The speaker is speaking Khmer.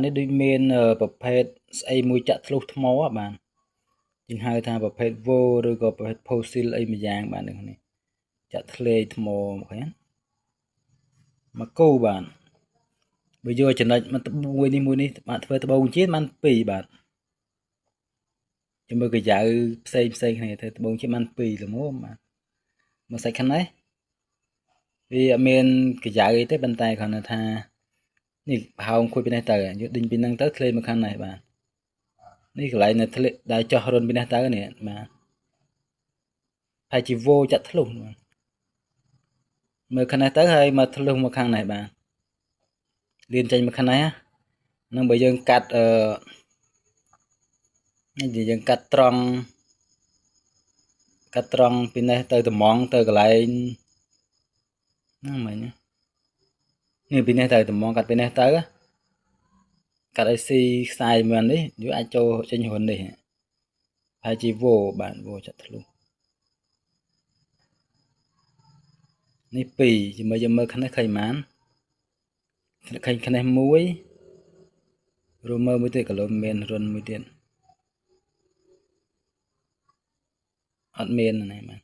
នេះដូចមានប្រភេទស្អីមួយចាក់ធ្លុះថ្មបាទយើងហៅថាប្រភេទវោឬក៏ប្រភេទ fossil អីមួយយ៉ាងបាទនេះចាក់ធ្លេថ្មមកឃើញមកគូបាទបើយកចំណុចមកមួយនេះមួយនេះបាទធ្វើត្បូងជាតិបាន2បាទជាមួយកាយ៉ៅផ្សេងផ្សេងគ្នាធ្វើត្បូងជាតិបាន2ល្មមបាទមកសាច់ខាងនេះវាអត់មានកាយ៉ៅអីទេប៉ុន្តែគ្រាន់តែថានេះប្រហោងខួចពីនេះទៅយកដេញពីហ្នឹងទៅធ្លេមកខាងនេះបាទនេះកន្លែងនៅធ្លាដែលចោះរុនពីនេះទៅនេះបាទហើយជីវោចាក់ធ្លុះបាទមើលខាងនេះទៅហើយមកធ្លុះមកខាងនេះបាទលៀនចេញមកខាងនេះនឹងបើយើងកាត់អឺនេះយើងកាត់ត្រង់កាត់ត្រង់ពីនេះទៅត្មងទៅកន្លែងហ្នឹងមិញនេះពីនេះទៅត្មងកាត់ពីនេះទៅកាត់ឲ្យស៊ីខ្សែមួយនេះយកអាចចូលចេញរុននេះហើយជីវោបាទវោចាក់ធ្លុះនេះ2ជាមួយយើងមើលខាងនេះឃើញប៉ុន្មានឃើញខាងនេះមួយរួមមើលមួយទៀតក៏លោមានរុនមួយទៀតអត់មានណាបាទ